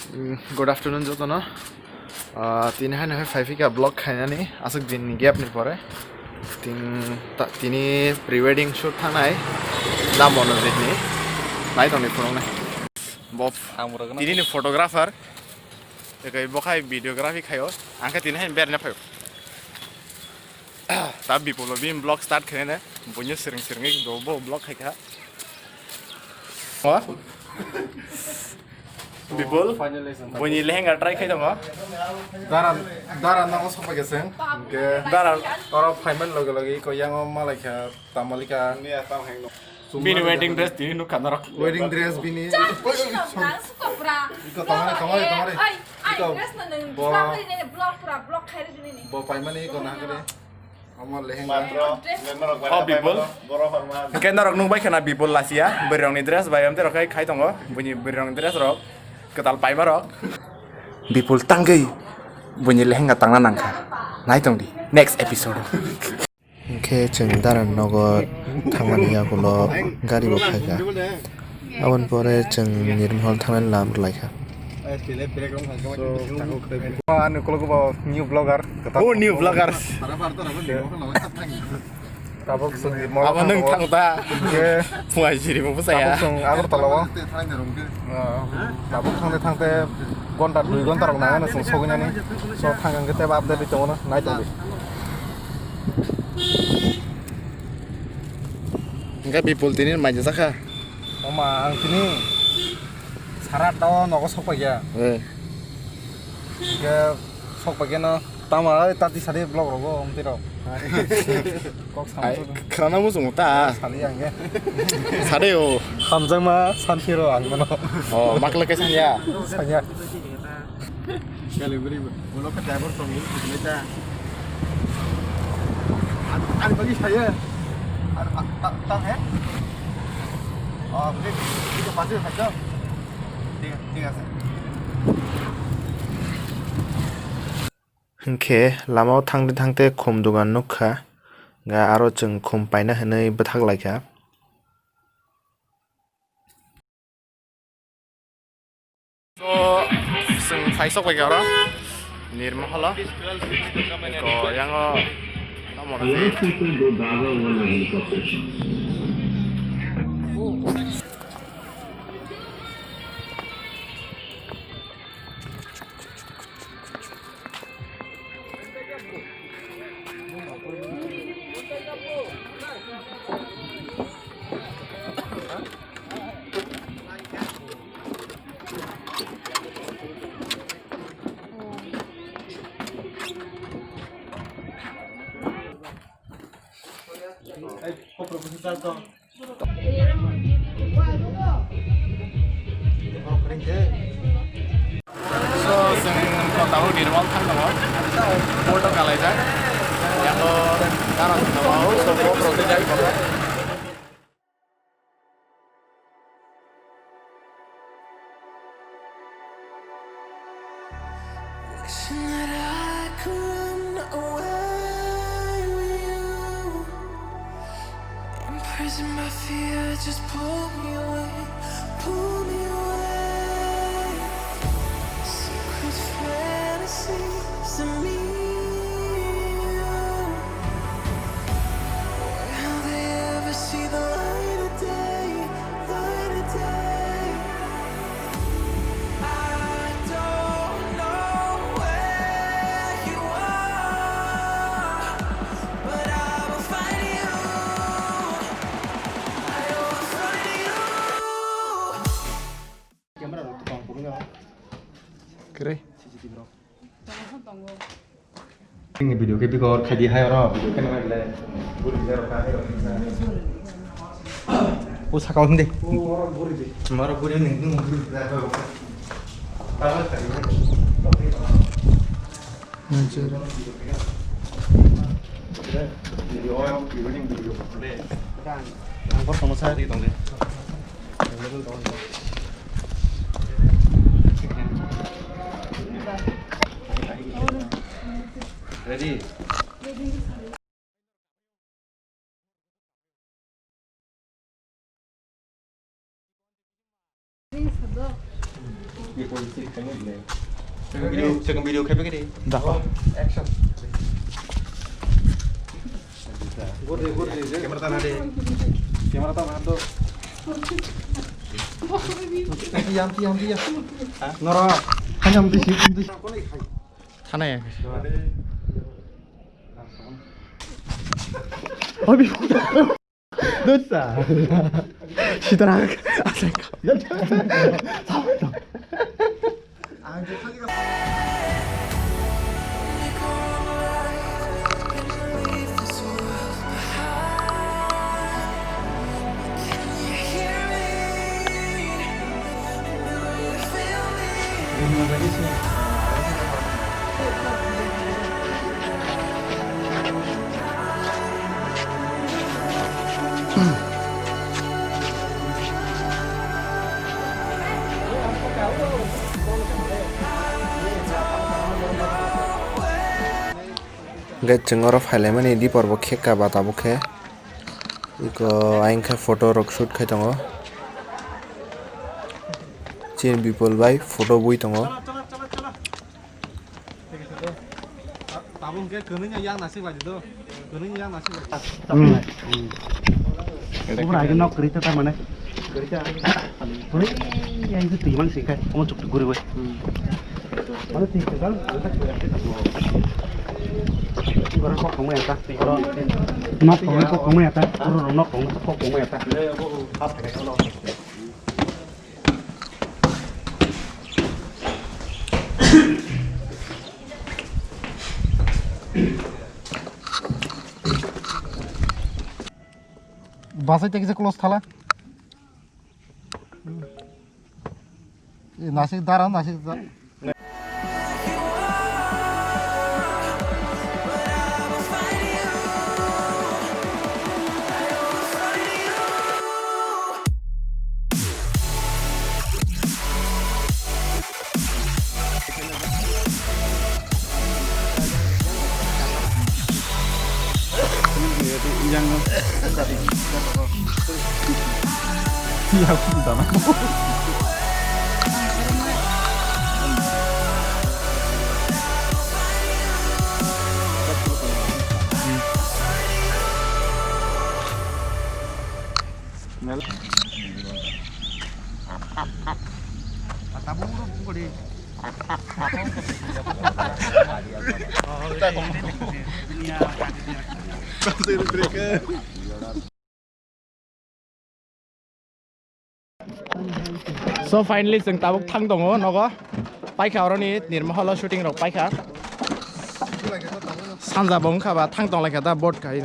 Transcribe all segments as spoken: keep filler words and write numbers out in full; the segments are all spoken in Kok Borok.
Mm, good afternoon jotono. Ah, tini hai nahai phai phika vlog khainani aswk din ni gap ni pore. Tin ta-, tini pre wedding shoot thangnai da mono din ni. Nai tongni phunuknai. Bob. Ang borok no. Tini ni photographer. Ekai bo khai videography khaio. Ang khe tini hai berna phaio. Ta Bipolo bini vlog start khainai. Buino sering sering bo, bo vlog khaikha. Wah? Bipul, buini lehenga try khai tongo. Daran, daran nango sokpai khe chwng. Hwnkhe daran oro phaiman loge loge iko yango malaikha, tamalika. Bini wedding dress tini nukha norok. Wedding dress bini. Iko tamari, tamari, tamari. Iko bo, bo paimani iko nahakre. Omo lehenga. Oh, Bipul. Hwnkhe norok nukbai khana Bipul lachiya, bwrwirokni dress bai amtwi rok khai, khai tongo, buini bwrwirokni dress rok, kwtal paima rok. Bipul tangwi buini lehenga tangna nangkha. Nai tongdi next episode. Hwnkhe chwng daran nogo thangmani yagulo gari bo phaikha. Aboni pore chwng Nirmahal thangnani lama rwlaikha. Ani ukologo bo new vlogger. Oh, new vlogger. Tabuk chwng Nirmahal abo nwng thang ta. Hwnkhe phungai siri bo bwsaya. Tabuk chwng Agartala o. Ah, tabuk thangte thangte gonta dui gonta rok nangani chwng sogwinani. So thang hwnkhe teibo update ri tongo, nai tongdi. Hwnkhe Bipul tini maija jakha. Oma, ang tini sara atta o nogo sokpaikha. Eh. Hwnkhe sokpaikheno tamo oi tati sadi vlog rogo wngtwi rok. Kok samsuk. Khana muchungo ta. Sadi ang khe. Sadi o. Hamjakma santhi ro ang mano. Oh, makle khe sanya. Sanya. Kali beri, ulo ke driver tong ini, ini ta. Ani, ani bagi saya. Ani, ta, ta, eh? Oh, ini, ini pasti satu. Tiga, tiga, sir. Hwnkhe lamao thangtwi thangtwi khum dugan nukha, hwnkhe aro chwng khum paina hwnwi bwthak laikha. So, chwng phai sok bai khe oro Nirmahal o. Eko yango tamo na. So, chwng tabuk Nirmal thang tongo. Board o kalaijak. Yang o karon tongo, so, board rok tei jai tongo. Wishing that I could run away with you. Imprisoned by fear, just pull me away, pull me away. Secret fantasies of me and you. Will they ever see the light of day, light of day? I don't know where you are, but I will find you. I will find you. Camera rok tong kubui no. Kwrwi. C C T V rok. Tongo, tongo. Ini video ke bigor khai di hai oro, video ke nang le. O sakao hindi. Maro buri ni, nung buri. Video, video, video. Ang bor tong sa. Ready? Video, second video khai pekede. Dakho. Action. Gurdi, gurdi, je. Camera tana de. Camera tana do. Yam, yam, yam. Nora. Hayam di si, di. Thanai. Obi. Dosa. Sitarak. Asal. Hwnkhe chwng oro phailaimani dipor bo khe kaba tabuk khe. Iko ayang khe photo rok shoot khai tongo. Chini Bipul bai photo bui tongo. Tabuk hwnkhe kwnwi yang nasik bai di do. Kwnwi yang nasik bai. Hmm. Ubra agi nok kwrwi ta mane. Kwrwi ta. Kwrwi yang twi mang sing khai. Omo chuk chuk guri bai. Mane twi kwtal. Oro kok tongma ya ta. Oro nok tongma kok tongma ya ta. Oro nok tongma kok tongma ya ta. Basai te kisa close thala. Nasik dara, nasik da. So finally chwng tabuk thang tongo nogo. Paikha oroni Nirmahal o shooting rok paikha. Sanja bo wngkha ba thang tong laikha da boat kai.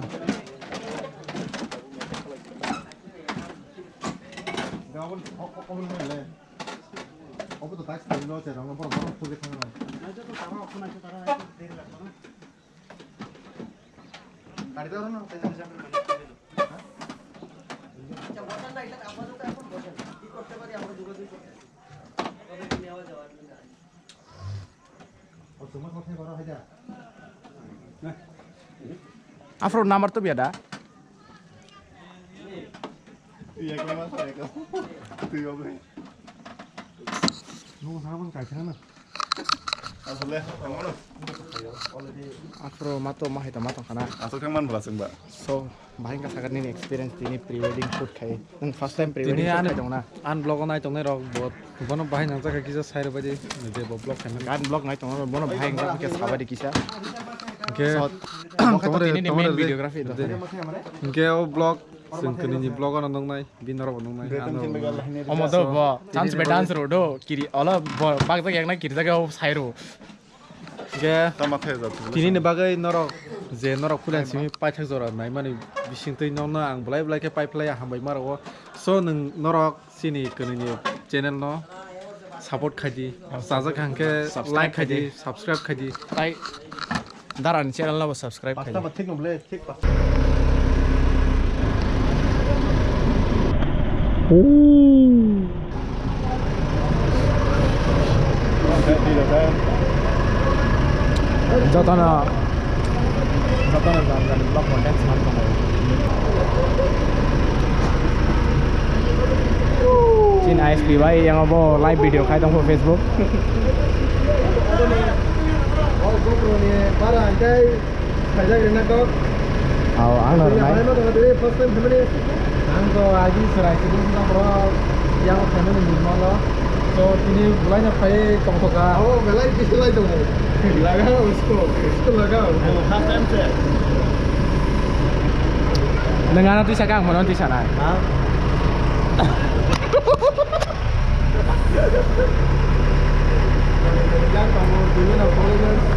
Afro number to biada. Iya, kau masuk ya, kau. Tuh, ya, gue. Nung sama kaisa na. Asole, kamu. Afro mato mahai ta mato kana. Asal kan man belaseng, Mbak. So, bahai ka sagar nini experience tini pre-wedding shoot khai. Nung first time pre-wedding shoot khai tong na. An vlog nai tong nai rok bot. Bono bahai nang jaga kisa sai rwbai di. Je bo vlog khai. Kan vlog nai tong bono bahai nang jaga kisa sabai di kisa. Oke. So, tong tong tini main videography do. Oke, o vlog Chwng kwnwi ni vlog ano nuknai, bini norok bo nuknai. Omo do bo chance be dance ro do kiri olo bo bakjak yakna kiri jaga o sai ro. Ge tini ni bagwi norok je norok kulen simi paithak jora naimani bisingtwi nokno ang belai belai khe paiphlai hambai ma rwo. So nwng norok chini kwnwi ni channel no support khai di, chajak hang khe like khai di, subscribe khai di. Tai Dara ni channel no bo subscribe khai. Pasta ba thik no ble, thik pasta. Jotono, jotono jani jani vlog content sam tongo. Chini I S P bai yang bo live video khai tongkho Facebook. Oh, GoPro ni bara hingkai khaijak rina kok. Oh, ang no Iya, nai. Bai ma tong dili first time family. Ang to agi serai sini sama bro. Yang family ni malo. So tini bulai na phai tong to ka. Oh, belai bisi lai tong. Laga usko, usko laga. Oh, first time se. Nengana tisa kang monon tisa nai. Ha? Yang kamu dulu na followers.